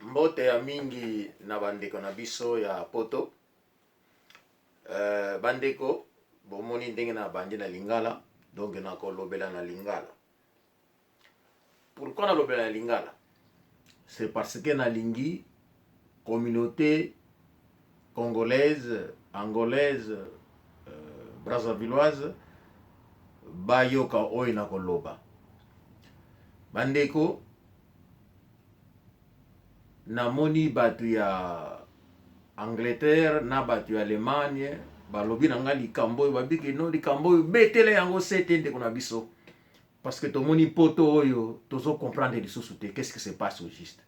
Mbote ya mingi na bandeko na biso ya poto. Bandeko, bomoni ndenge na bandi na lingala, donc nakolobela na lingala. Pourquoi nalobela na lingala? C'est parce que nalingi communauté congolaise, angolaise, brazzavilloise bayoka oyo nakoloba. Bandeko, namoni bato ya Angleterre na bato ya Allemagne balobi na ngai likambo oyo, babiki no likambo oyo betela yango sete ndeko na biso, parce que tomoni poto oyo tozo comprendre lisusu te qu'est-ce qui se passe au juste.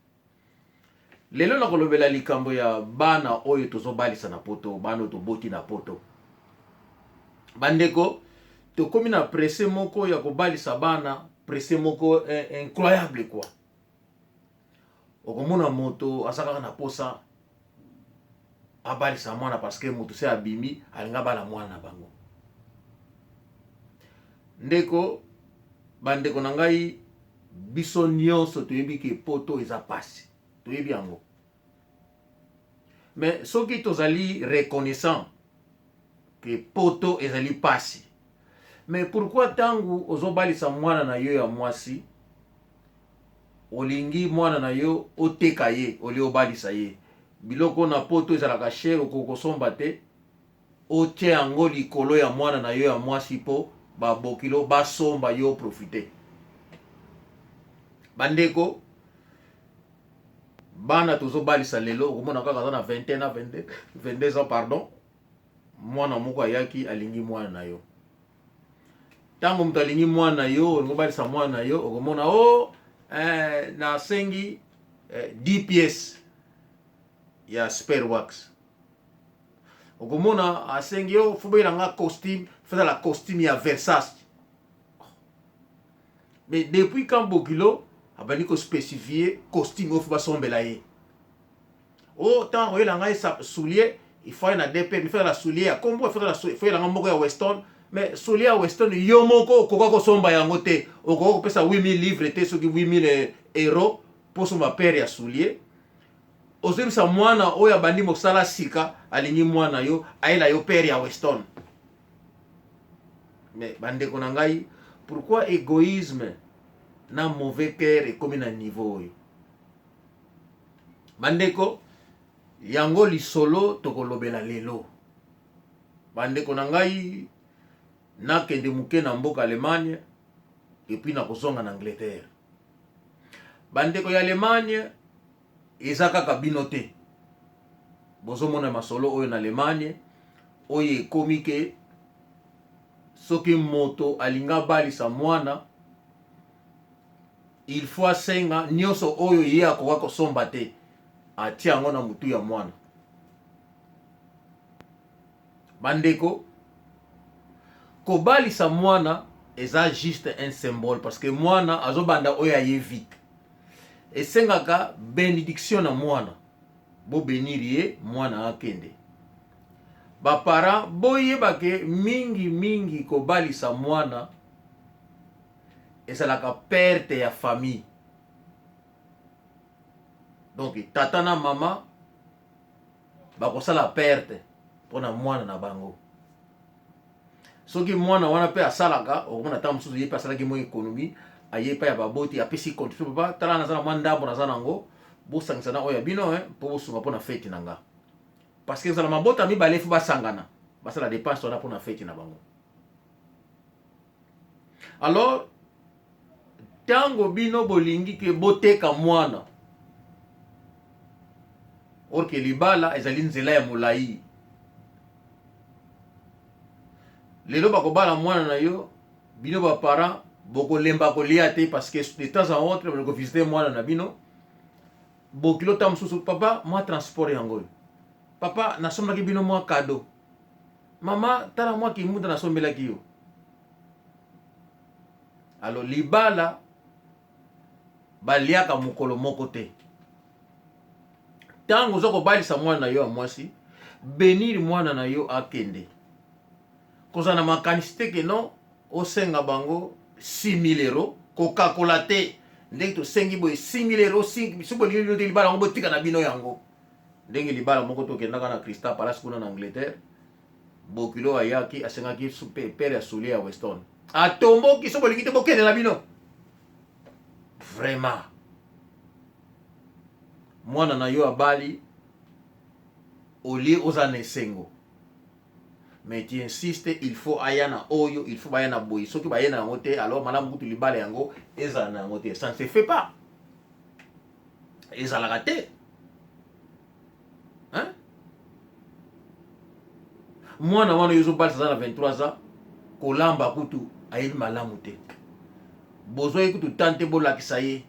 Lelo nakolobela likambo ya bana oyo tozobalisa na poto, bana oyo toboti na poto. Bandeko, tokomi na presse moko ya kobalisa bana, presse moko incroyable quoi. Okomona moto aza kaka na posa abalisa mwana parce que moto se abimi alingi abala mwana na bango. Ndeko, bandeko na ngai, biso nyonso toyebi ke poto eza pasi, toyebi yango. Mais soki tozali reconnaissant ke poto ezali pasi, mais pourquoi tangu ozobalisa mwana na yo ya mwasi, olingi mwana na yo oteka ye olie obalisa ye? Biloko na poto ezalaka cher, okoki kosomba te, otie yango likolo ya mwana na yo ya mwasi po babokilo basomba yo profite. Bandeko, bana tozobalisa lelo, okomona kaka aza na 21 na 22 ans, pardon, mwana moko ayaki alingi mwana na yo. Tango moto alingi mwana na yo, olingi obalisa mwana na yo, okomona o nasengi 10 pièces ya spare wax. Okomona asengi yo faut boyela nga costume, faut la costume ya Versace. Mais depuis quand bokilo abandi ko spécifier costume oyo faut basombela ye? O tant oyela ngai soulier, il faut na DP, il faut la soulier ya kombo, il faut la faut yela moko ya Weston. Mais soulier ya Weston yo moko okoka kosomba yango te, okoka kopesa 8000 livres te, soki 8000 euros po somba paire ya soulier. Ozoyebisa mwana oyo abandi mosala sika, alingi mwana yo ayela yo paire ya Weston. Mais bandeko na ngai, pourquoi égoïsme na mauvais cœur ekomi na niveau oyo? Bandeko, yango lisolo tokolobela lelo. Bandeko na ngai, nakende moke na mboka Allemagne et puis nakozonga na Angleterre. Bandeko ya Allemagne, eza kaka bino te bozomona masolo oyo na Allemagne oyo ekomi ke soki moto alingi abalisa mwana, il faut asenga nyonso oyo ye akoka kosomba te, atia yango na mutu ya mwana. Bandeko, kobalisa mwana eza juste un symbole, parce que mwana azobanda oyo aye vie. Esengaka bénédiction na mwana, bobenir ye mwana akende. Ba parents boyeba ke mingi mingi kobalisa mwana ezalaka perte ya famille. Donc tata na mama bakosala perte mpona mwana na bango. Soki mwana wana pe asalaka, okomona ntango mosusu ye pe asalaki mwa économie, aye epai ya baboti, apesi contribution, papa tala naza na mwa ndambo naza nango, bosangisa na oyo ya bino mpo bosunga mpona feti na nga. Parce que ezala mabota mibale fo basangana, basala dépense wana mpona feti na bango. Alors tango bino bolingi ke boteka mwana, or ke libala ezali nzela ya molai. Lelo bakobala mwana na yo, bino ba parents bokolemba kolia te, parce que de temps en autre bolingi kovisite mwana na bino. Bokilo ta mosusu, papa mwa transport yango oyo, papa nasombaki bino mwa cadeau, mama tala mwa kimbuta nasombelaki yo. Alors libala baliaka mokolo moko te. Tango oza kobalisa mwana na yo ya mwasi, benir mwana na yo akende. Kozala na makanisi te ke non osenga bango 6000 euros, kokakola te. Ndenge tosengi boye 6000 euros, soki bolingi bino te libala yango botika na bino yango. Ndenge libala moko tokendaka na Crystal Palace kuna na Angleterre, bokilo ayaki asengaki pere ya soulier ya Weston. Atomboki, soki bolingi te bokende na bino. Vraiment. Mwana na yo abali olie oza na esengo. Mais tu insistes, il faut aya na oyo, il faut baya na boye. Soki baye na yango te, alors malamu kutu libala yango ezala na yango te. Ça ne se fait pas. Ezalaka te. Hein? Mwana wana yo ozobalisa aza na 23 ans, kolamba kutu ayebi malamu te. Bozwa ye kutu temps te bolakisa ye.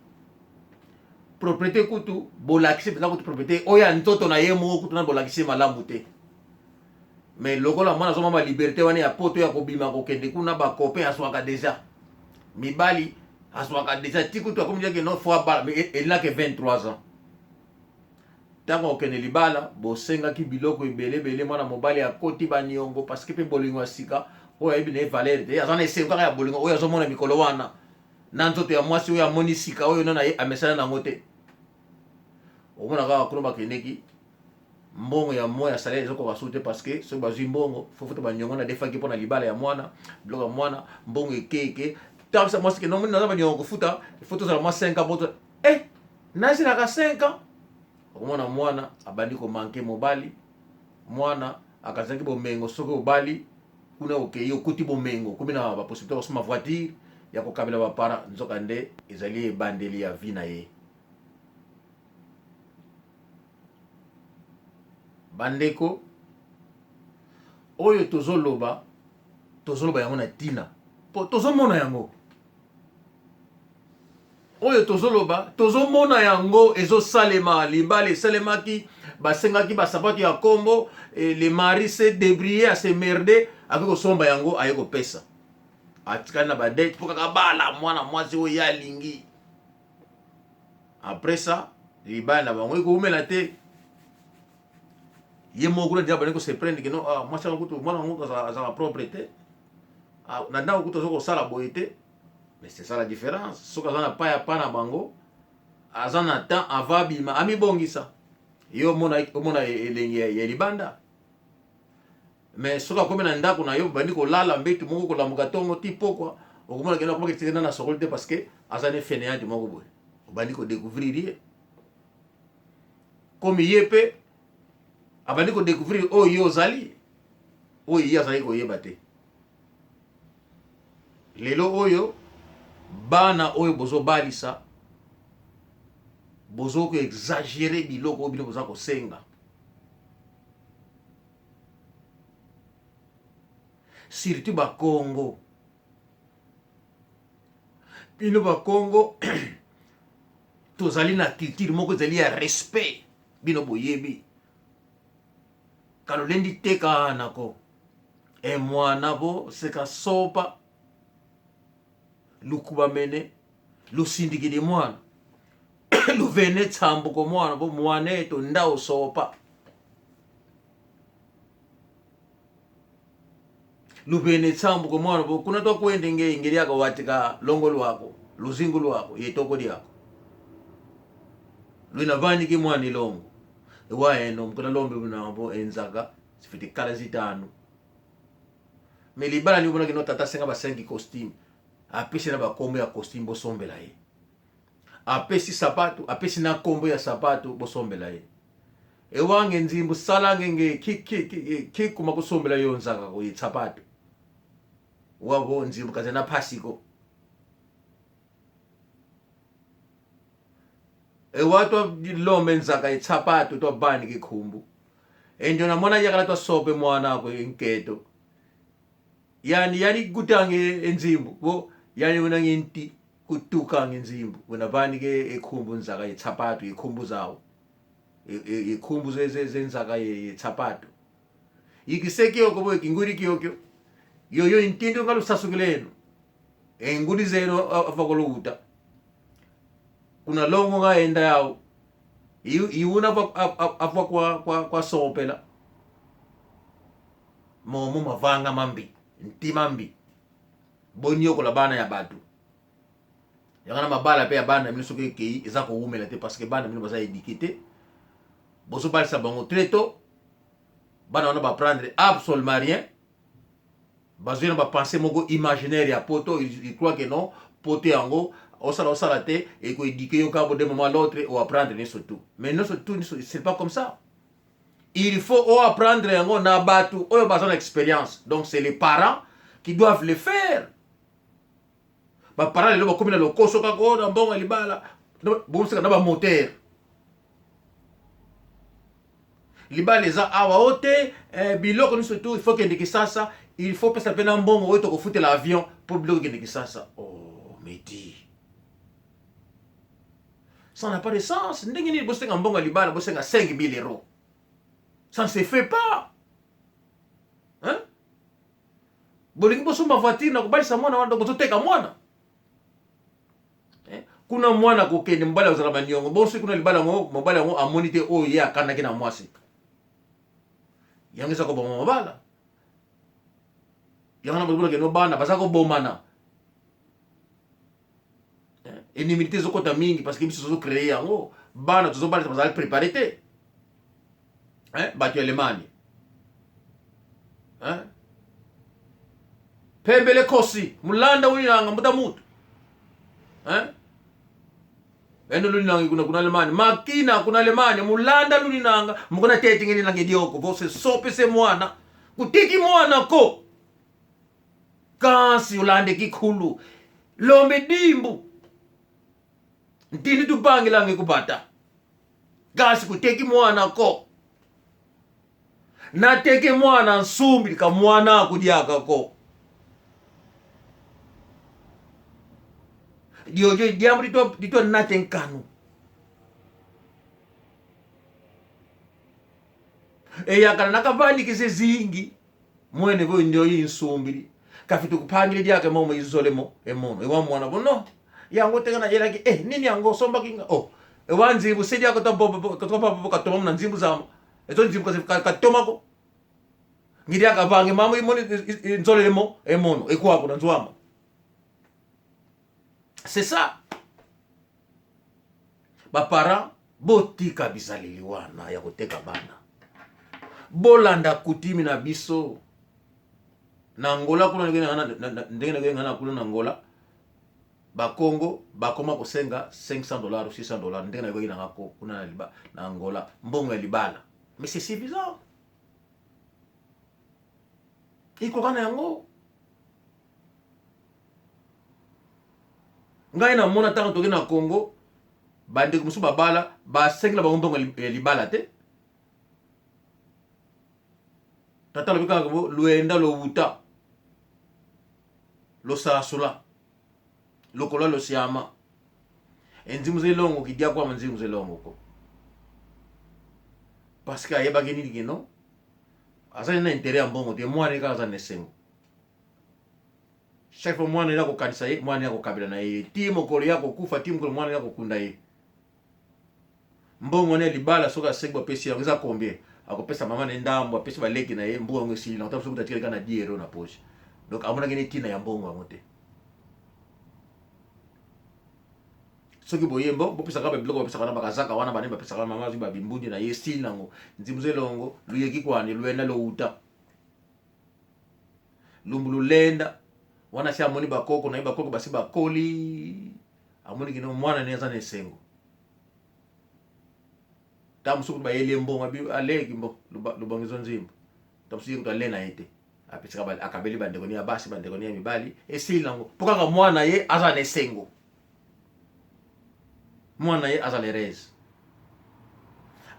Propriété kutu bolakisi mpenza kutu propriété oyo ya nzoto na ye moko kutu na bolakisi ye malamu te. Mais lokola mwana azomama ba liberté wana ya poto ya kobima kokende kuna ba copain azwaka deja mibali azwaka deja ti kutu akomi deja ke non faut abala, mais elle n'a que 23 ans. Ntango akokende libala bosengaki biloko ebele ebele, mwana mobali akoti baniongo parce que mpe bolingo ya sika oyo ayebi na ye valeur te, aza na esengo kaka ya bolingo oyo azomona mikolo wana na nzoto ya mwasi oyo amoni sika oyo nano amesana nango te. Okomona kaka kuna bakendeki mbongo ya mois ya salaire ezokoka su te parce que soki bazwi mbongo faut futa baniongo na defaki mpona libala ya mwana, biloko ya mwana, mbongo eke eke. Ntango mwasi ke nomoni naza baniongo kofuta, il faut tozala mwa 5 ans po nazelaka 5 ans. Okomona mwana abandi komanke mobali, mwana akazaki bomengo, soki obali kuna okei okuti bomengo, okomi na ba possibilité ya kosomba voiture ya kokabela ba parents, nzoka nde ezali ebandeli ya vie na ye. Bandeko oyo tozoloba, tozoloba yango na ntina po tozomona yango. Oyo tozoloba tozomona yango ezosalema. Libala esalemaki, basengaki basapato ya kombo, le mari s'est débrouillé, a se merde, akoki kosomba yango, aye kopesa, atikali na badete mpo kaka bala mwana mwasi oyo ye alingi. Après ça libala na bango ekoumela te. Ye moko kuna deja abandi ko se prendre que non, ah, mwasi yango kutu, mwana yango azalaka propre te, ah, na ndako kutu aza kosala boye te. Mais c'est ça la différence. Soki aza na pa ya pa na bango, aza na temps avant abima amibongisa, yo omona, omona elengi ya libanda. Mais soki akomi na ndako na yo, bandi kolala mbetu moko, kolamuka ntongo ti pokwa, okomona kenda akomaki tika na sokoli te parce que aza ne fainéante moko boye. Obandi kodécouvrir ye komi ye mpe abandi kodécouvrir oyo ye ozali, oyo ye azali koyeba te. Lelo oyo bana oyo bozobalisa, bozo koexagere biloko oyo bino boza kosenga. Surtout bakongo, bino bakongo tozali na culture moko ezali ya respect. Bino boyebi kalolendi teka nako e mwana bo seka sopa lukuba mene lusindikili mwana luvene tsambuko mwana bo mwana eto ndao sopa luvene tsambuko mwana bo kuna twakwende nge ingeli akawatika longo lwako luzingu lwako yetoko lyako lwina vaniki mwana ilongo ewaeno mukuna lombe bunambo enzaka sifiti kala zitano. Me libala ni omonaki no tata asenga ba 5 costume, apesi na bakombo ya costume bosombela ye, apesi sapato, apesi na kombo ya sapato bosombela ye. Ewange nzimbu salange nge kikuma kusombela yo nzaka ko sapato wabo nzimbu kaze na pasiko ewa twa lombe nzaka ye sapato twa bani ke khumbu endo na mwana yakala twa sope mwana ko inketo yani yani kutange enzimbu bo yani wena nginti kutuka ngenzimbu wena bani ke ekhumbu nzaka ye sapato ikhumbu zawo ikhumbu zenzaka ye sapato ikisekio ko bo ikinguri kiyokyo yoyo intindo ngalusasukileno engudi zeno avakoluta kuna longo ngaenda yawo iwuna avwa kwa kwa sopela momo mavanga mambi ntima mbi bonyokola bana ya bato. Yango na mabala pe ya bana na bino soki ekeyi eza kowumela te parce que bana na bino baza eduque te. Bozobalisa bango très tôt. Bana wana ba prendre absolument rien. Bazwi na ba pensée moko imaginaire ya poto, ils croient que non, poto yango osala osala te eko eduquer yo kaka d'un moment à l'autre o apprendre nyonso tout. Mais nyonso tout c'est pas comme ça. Il faut o apprendre yango na batu oyo baza na experience. Donc c'est les parents qui doivent le faire. Ba parents lelo bakomi na lokoso kaka oyo na mbongo ya libala bomisaka na ba moteur. Libala eza awa o te eh, biloko nyonso tout il faut kende Kisasa, il faut pesa mpe na mbongo oyo tokofutela avion mpo biloko ekende Kisasa. Oh, medi ça n'a pas de sens. Ndenge nini bosenga mbongo ya libala, bosenga 5000 euros? Ça ne se fait pas. Hein? Bolingi bosomba voiture na kobalisa mwana wana, donc bozoteka mwana. Eh? Kuna mwana kokende mobali akozala baniongo. Bonso kuna libala yango mobali yango amoni te oyo ye akandaki na mwasi. Yango eza koboma mabala. Yango na bozomona keno bana baza kobomana. Eh? Inimité ezokota mingi parce que biso tozo créer yango. Bana tozobalisa bazali préparé te. Eh? Bato ya Allemagne. Eh? Pembele kosi mulanda ulinanga mbuta mutu. Eh? Eno lulinanga kuna kuna Allemagne. Makina kuna Allemagne mulanda lulinanga mukona tete ngeni nange dioko vose sope se mwana. Kutiki mwana ko. Kasi ulande kikhulu. Lombe dimbu. Ntini tupangilange kubata. Kasi kuteki mwana ko. Nateke mwana nsumbi ka mwana akudiaka ko. Diojo diambu ditwa ditwa nate nkanu. Eyakana nakavandikise zingi mwene boyo ndio insumbili kafi tukupangile lyake momo izolemo emono ewa mwana bono yango teka na yelaki eh nini yango sombaki nga oh ewa nzimbu sedi yako ta bobo ka bobo katoma na nzimbu zama ezo nzimbu kasi katomako ngidi akavange mamo imoni nzolelemo emono ekwako na nzwama. C'est ça. Ba parents botika bizaleli wana ya koteka bana. Bolanda kutimi na biso na Angola kuna ndenge na na kuna na Angola ba Congo bakoma kosenga 500 $ ou 600 $ ndenge na na ngako kuna na liba na Angola mbongo ya libala. Mais c'est suffisant. Ekoka na yango. Ngai namona ntango toke na Congo bandeko mosusu babala basengela bango mbongo ya libala te. Tata alobi kaka bo luenda lowuta losasula lokola losiama enzimu zelongo kidia kwama nzimu zelongo ko parce que ayebaki nini kino azali na intérêt ya mbongo te, mwana ye kaka aza na esengo. Chaque fois mwana ye akokanisa ye, mwana ye akokabela na ye ti mokolo ye akokufa, ti mokolo mwana ye akokunda ye. Mbongo wana ya libala soki asengi bapesi yango eza combien? Akopesa mama na ye ndambo, apesi baleki na ye, mbongo yango esili nango. Soki atikali kaka na 10 euros na poche. Donc amonaki ne ntina ya mbongo yango te. Soki boye mbo bopesaka ba biloko bapesaka na bakazaka wana banini bapesaka mama azwi ba bimbundi na ye esili nango. Nzimbu zelongo luyeki kwani luenda lowuta. Lumbu lulenda wana si amoni bakoko na ye, bakoko basi bakoli, amoni kino mwana ne aza na esengo. Ta mosusu bayeli ye mbongo aleki mbo lubangizo nzimbu. Ta mosusu ye kutu ale na ye te. Apesaka ba, akabeli bandeko ne ya basi, bandeko ne ya mibali, esili nango. Po kaka mwana ye aza na esengo. Mwana ye aza l'heureuse.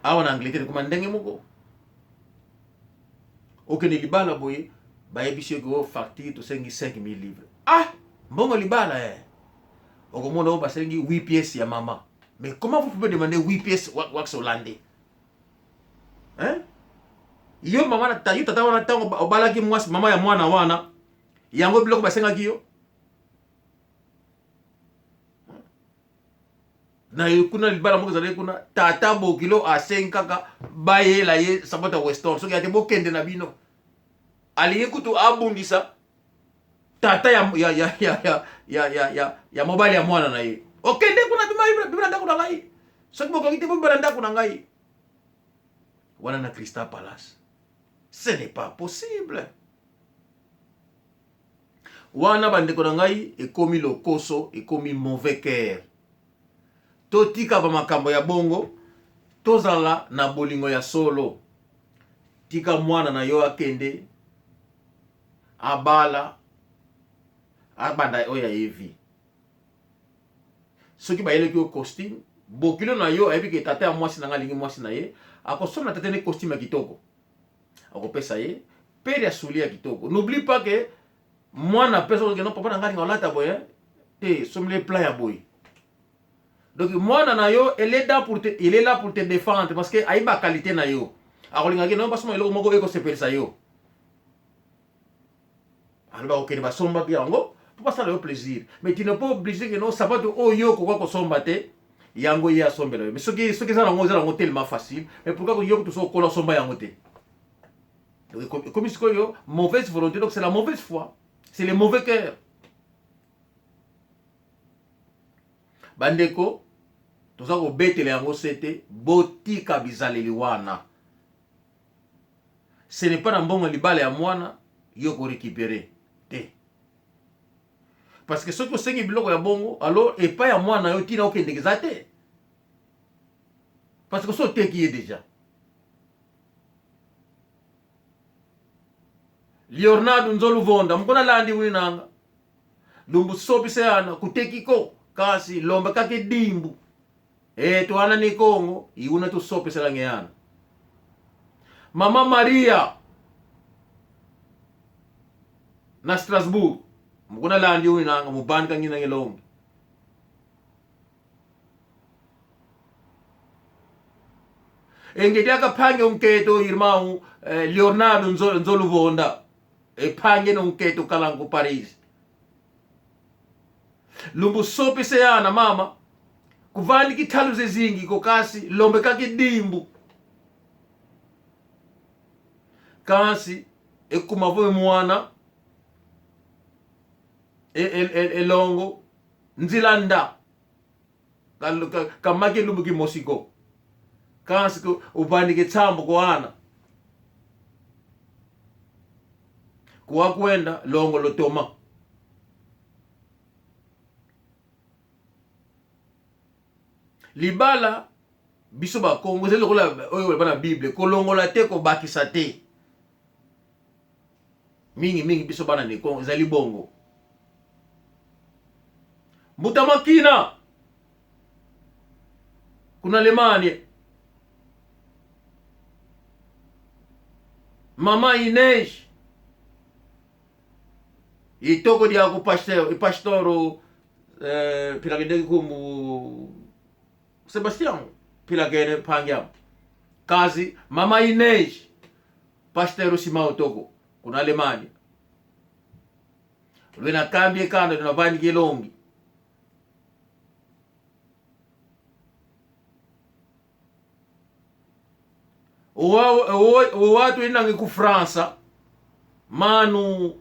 Awa na Angleterre ekoma ndenge moko. Okende libala boye, bayebisi yo ke facture tosengi 5000 livres. Ah, mbongo libala eh. Okomona oyo basengi 8 pièces ya mama. Mais comment vous pouvez demander 8 pièces wax hollandais? Hein? Yo mama na yo tata wana tango obalaki mwasi mama ya mwana wana, yango biloko basengaki yo? Na kuna libala moko ezalaki kuna, tata bokilo asengi kaka bayela ye sapato ya Weston, soki ate bokende na bino. Alingi kutu abundisa Tata ya, ya, ya, ya, ya, ya, ya, ya, ya mobali ya mwana na ye. Okende kuna, bima, bima na ndako na ngai. Soki bokoki te, bobima na ndako na ngai. Wana na Crystal Palace. Ce n'est pas possible. Wana bandeko na ngai ekomi lokoso, ekomi mauvais cœur. Totika ba makambo ya bongo, tozala na bolingo ya solo. Tika mwana na yo akende abala, abanda oyo ya ye vie. Soki bayeleki yo costume, bokilo na yo ayebi ke tata ya mwasi na ngai alingi mwasi na ye, akosomba tata ne costume ya kitoko. Akopesa ye pere ya soulier ya kitoko. N'oublie pas que mwana pe soki no papa na ngai alinga olata boye te, sombele plan ya boye. Donc mwana na yo, elle est là pour te, il est là pour te défendre parce que ayiba qualité na yo. Akolinga ke no basomba eloko moko ekosepelisa yo. Alors bakokende basombaki yango mpo basala yo plaisir. Mais tu n'es pas obligé que no sapato oyo yo okoka kosomba te, yango ye asombela yo. Mais soki soki eza nango, eza nango tellement facile, mais pourquoi yo kutu soki okola osomba yango te? Donc ekomi sikoyo mauvaise volonté, donc c'est la mauvaise foi, c'est le mauvais cœur. Bandeko, toza kobetela yango sete, botika bizaleli wana. Ce n'est pas na mbongo libala ya mwana yo ko récupérer te. Parce que soki osengi biloko ya bongo, alors epai ya mwana yo tina okendeke eza te. Parce que soki oteki ye déjà. Leonardo Nzoluvonda mukona landi winanga lumbu sopi seyana kutekiko kasi lomba kake dimbu e twana ni Kongo iuna tusopisela ngeyana Mama Maria na Strasbourg mukona landi winanga mubani kangina ngelongi engedi akaphange umketo irmão eh, Leonardo Nzoluvonda ephange nomketo kalangu Paris lumbu sopi seyana mama kuvani kithalu zezingi kokasi lombe kakidimbu kasi ekuma voe mwana elongo nzilanda kamake lumbu kimosiko kasi ubandike tsambo koana kuwakwenda longo lotoma libala biso bakongo ezali lokola oyo bana bible kolongola te kobakisa te mingi mingi biso bana Nekongo ezali bongo. Mbuta Makina kuna Alemanye, mama Inês itoko dia ku pasteur pastor eh, philakende kumbu Sebastian philakene phangyam kazi mama Inês Pasteur Simao Toko kuna Alemania lwena kambi ekanda lwena vandiki elongi owatu inange ku França manu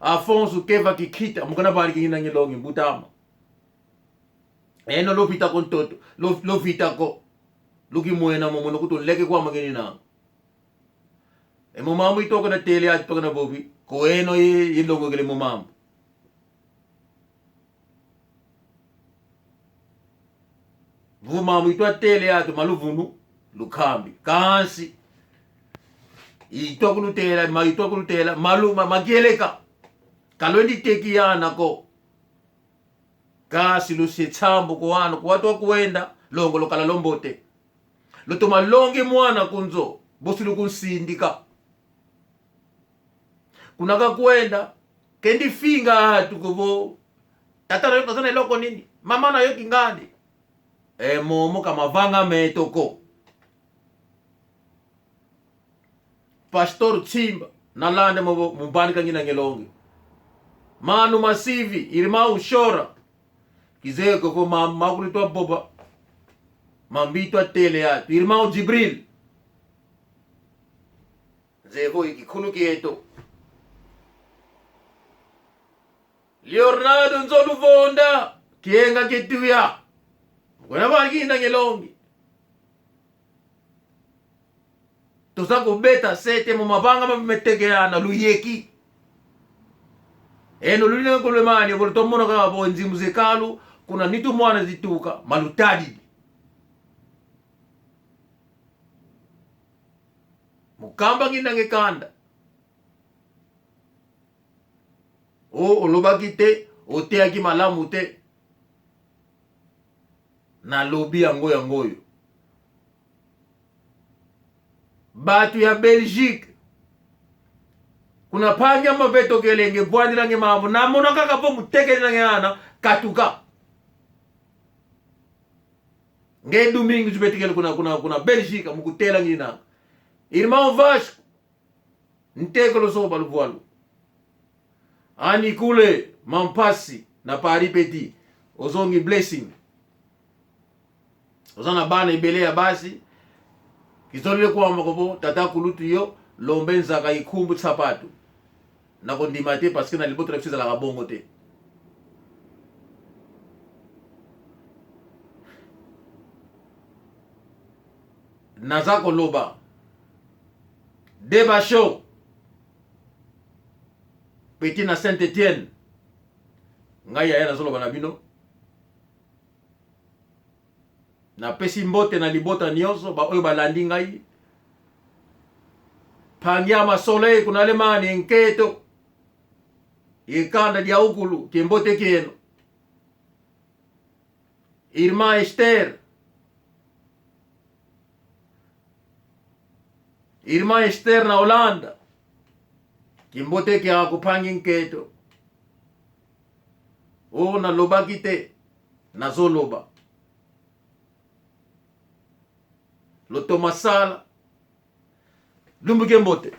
Afonso keva kikita mukana vandiki inange elongi mbutama eno lovita ko ntoto lovita ko lukimwena momo nokuti leke kwama keni nanga E momambo itoko na tele ati toka na bobi ko eno ye ye kele momambo. Vumambo itwa tele ati maluvunu lukhambi kansi itwa kulutela ma itwa kulutela malu ma, makieleka kalwendi teki yana ko kasi lusetsambo ko ano kuwatwa kuenda longo lokala lombote lotoma longe mwana kunzo bosili kunsindika kunaka kwenda kendi finga atu kuvo tata na yo kaza na eloko nini mama na yo kingandi e momo kamavanga metoko pastor tsimba nalande mubani kangina ngelonge manu masivi irima ushora kizeko ko makulitwa boba mambitwa tele ya irmão Jibril zevo ikikhulu kieto. Leonardo Nzoluvonda kienga kituya mokona bakinda ngelongi toza kobeta sete mo mabanga mametekela na luyeki eno lulina kolemani kolo tomona kaka bo nzimbu zekalu kuna nitu mwana zituka malutadidi mukamba ngindange kanda o olobaki te oteyaki malamu te nalobi yango yango oyo bato ya belgique kuna pangi ya mabe tokelenge bwandilange mambo namona kaka mpo motekeli nange ana katuka nge domingo jubetikele kuna kuna kuna belgique mukutela ngina irmão vasco Nteko lozoba luvwalu. Ani kule mampasi na Paris petit ozongi blessing. Oza na bana ebele ya basi. Kizolile kwa makopo tata kulutu yo lombe nzaka ikumbu sapatu. Nakondima te parce que na libota na biso ezalaka bongo te. Naza koloba Deba show petit na Saint Etienne ngai yaya nazoloba na bino napesi mbote na libota nyonso baoyo balandi ngai pangiama soleil kuna alemani nketo ikanda dia ukulu kimbote kieno Irma Esther Irma Esther na Holanda kimbote ke akupangi nketo o oh, nalobaki te nazoloba lotomasala lumbuke mbote.